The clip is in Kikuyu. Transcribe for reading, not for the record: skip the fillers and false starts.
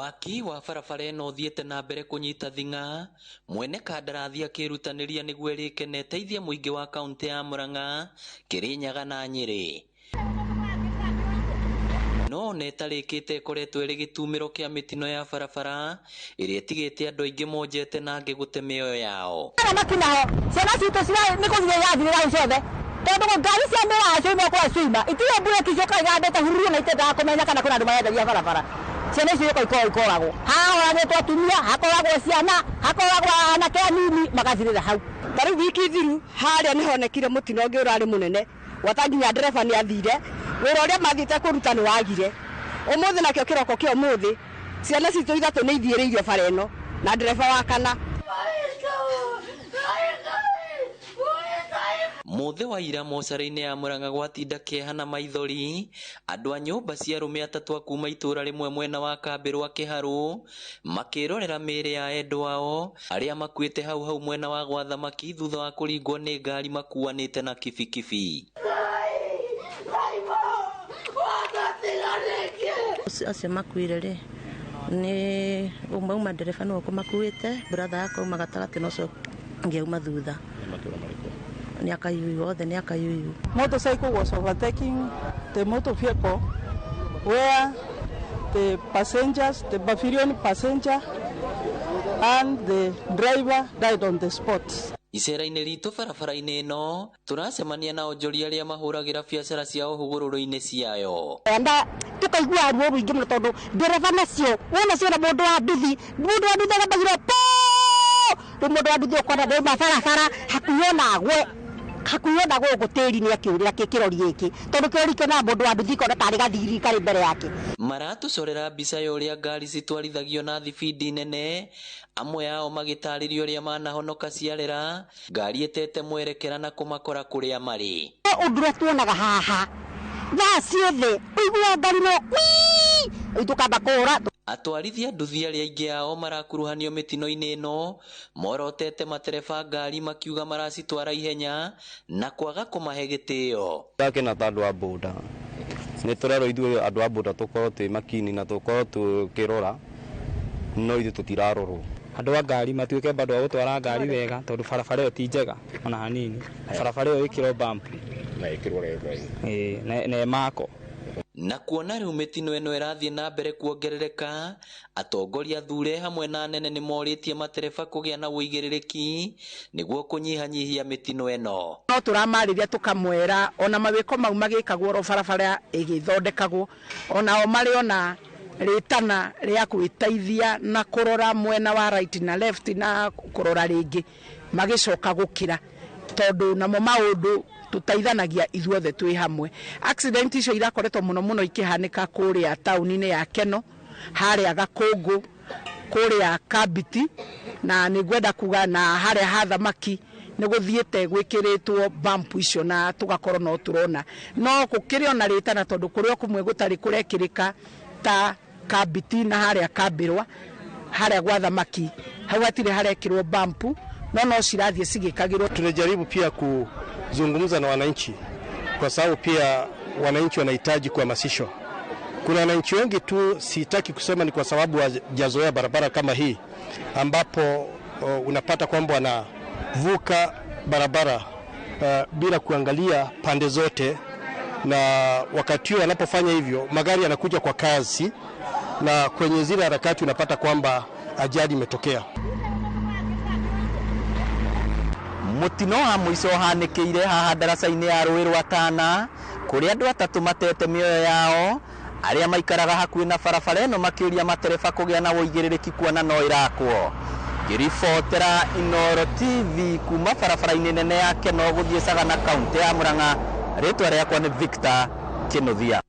Waki wa barabara ĩno ũthiĩte na mbere kũnyita thing'a, mwene kandarathi akĩrutanĩria nĩguo ĩrĩke na ĩteithie mũingĩ wa kaũntĩ ya Murang'a, Kĩrĩnyaga na Nyĩrĩ. No ona ĩtarĩkĩte ĩkoretwo ĩrĩ gĩtumĩro kĩa mĩtino ya barabara ĩrĩa ĩtigĩte andũ aingĩ monjete na angĩ gũte mĩoyo yao. Thamaki nao ciana citũ nĩ gũthira irathirĩra hau ciothe tondũ ngari cia mĩraa ciauma kũrĩa ciuma itirĩ mbureki ciũkaga igandĩte hururu na itendaga kũmenya kana kwĩna andũ marenderia barabara. Ciana icio ikoragwo ikoragwo hahoragĩtwo atumia, hakoragwo ciana, hakoragwo anake anini magathirĩra hau. Ta rĩu wiki thiru harĩa nĩ honekire mũtino ũngĩ ũrarĩ mũnene gwata nginya ndereba nĩ athire wĩra ũrĩa mathiĩte kũruta nĩ wagire. Ũmũthĩ nakĩo kĩroko kĩa ũmũthĩ ciana citũ ithatũ nĩ ithiĩrĩirio bara ĩno na ndereba wa kana. Mũthĩ wa ira mocarĩ-inĩ ya Murang'a gwatinda kĩeha na maithori, andũ a nyũmba cia arũme atatũ a kuma itũũra rĩmwe mwena wa kambĩ rwa Kĩharũ makĩrorera mĩĩrĩ ya endwa ao arĩa makuĩte hau hau mwena wa gwa thamaki thutha wa kũringwo nĩ ngari makuanĩte na kibikibi. Acio makuire rĩ nĩ ũmwe uma ndereba nĩwe ũkũmakuĩte, brother yakwa auma gatagatĩ na ũcio ũngĩ auma thutha. Nĩ akayuyu othe nĩ akayuyu. Motorcycle was overtaking the motor vehicle where the passengers, the Pavilion passenger and the driver died on the spot. Icera-inĩ ritũ barabara-inĩ ĩno tũracemania na onjoria arĩa mahũragĩra biacara ciao hũgũrũrũ-inĩ ciayo. Enda tukaigua ruo rũingĩ mũno tondũ ndereba nacio wona ciona mũndũ wa nduthi, mũndũ wa nduthi agambagĩrwo po, rĩu mũndũ wa nduthi ũkona ndauma barabara hakuhĩ ona agwe, hakuhĩ ona gũkũ tĩri-inĩ akĩũrĩra kĩrori gĩkĩ tondũ kĩrori kĩonaga mũndũ wa nduthi kona tarĩ gathigiri karĩ mbere yake. Maratũcorera mbica ya ũrĩa ngari citwarithagio na thibindi nene, amwe ao magĩtarĩria ũrĩa manahonoka ciarera ngari ĩtete mwerekera na kũmakora kũrĩa marĩ. Ũndũ ũrĩa tuonaga haha thaa ciothe ũiguaga ngari no kwii, rĩu tũkamba kũũra. Atwarithia nduthi arĩa aingĩ ao marakuruhanio mĩtino-inĩ ĩno morotete matereba ngari makiuga maracitwara ihenya na kwaga kũmahe gĩtĩo. Ndakena ta andũ a boda nĩ tũrerwo ithuĩ andũ a boda tũkorwo twĩ makini na tũkorwo tũkĩrora, no ithuĩ tũtirarorwo. Andũ a ngari matuĩke bado a gũtwara ngari wega tondũ barabara ĩyo ti njega ona hanini. Barabara ĩyo ĩkĩrwo bump na ĩkĩrwo red line. Ĩĩ, na ĩmakwo. Na kuona rĩu mĩtino ĩno ĩrathiĩ na mbere kuongerereka, atongoria athure hamwe na anene nĩ morĩtie matereba kũgĩa na ũigĩrĩrĩki nĩguo kũnyihanyihia mĩtino ĩno. No tũramarĩria tũkamwĩra ona mawĩko mau magĩkagwo oro barabara ĩgĩthondekagwo, onao marĩ ona rĩtana rĩa gwĩteithia na kũrora mwena wa right na left na kũrora rĩngĩ magĩcoka gũkĩra, tondũ namo maũndũ tũteithanagia ithuothe twĩ hamwe. Accident icio irakoretwo mũno mũno ikĩhanĩka kũrĩa taũni-inĩ ya Keno, harĩa Gakũngũ, kũrĩa Kambiti, na nĩngwenda kuga na harĩa ha thamaki nĩ gũthiĩte gwĩkĩrĩtwo bump icio na tũgakorwo no tũrona. No gũkĩrĩ ona rĩtana tondũ kũrĩ o kũmwe gũtarĩ kũrekĩrĩka ta Kambiti na harĩa Kambĩrwa, harĩa gwa thamaki, hau hatirĩ harekĩrwo bump, no cirathiĩ cigĩkagĩrwo. Tunajaribu pia kuzungumza na wananchi kwa sababu pia wananchi wanahitaji kuhamasishwa. Kuna wananchi wengi tu, sitaki kusema ni kwa sababu hawajazoea barabara kama hii, ambapo unapata kwamba wanavuka barabara bila kuangalia pande zote, na wakati huo wanapofanya hivyo magari yanakuja kwa kasi, na kwenye zile harakati unapata kwamba ajali imetokea. Mũtino wa mũico ũhanĩkĩire haha ndaraca-inĩ ya rũĩ rwa Tana kũrĩa andũ atatũ matete mĩoyo yao arĩa maikaraga hakuhĩ na barabara ĩno makĩũria matereba kũgĩa na ũigĩrĩrĩki kuona no ĩrakwo. Ngĩribotera Inooro TV kuma barabara-inĩ nene ya Keno gũthiĩ Sagana kaũntĩ ya Murang'a, rĩtwa rĩakwa nĩ Victor Kĩnuthia.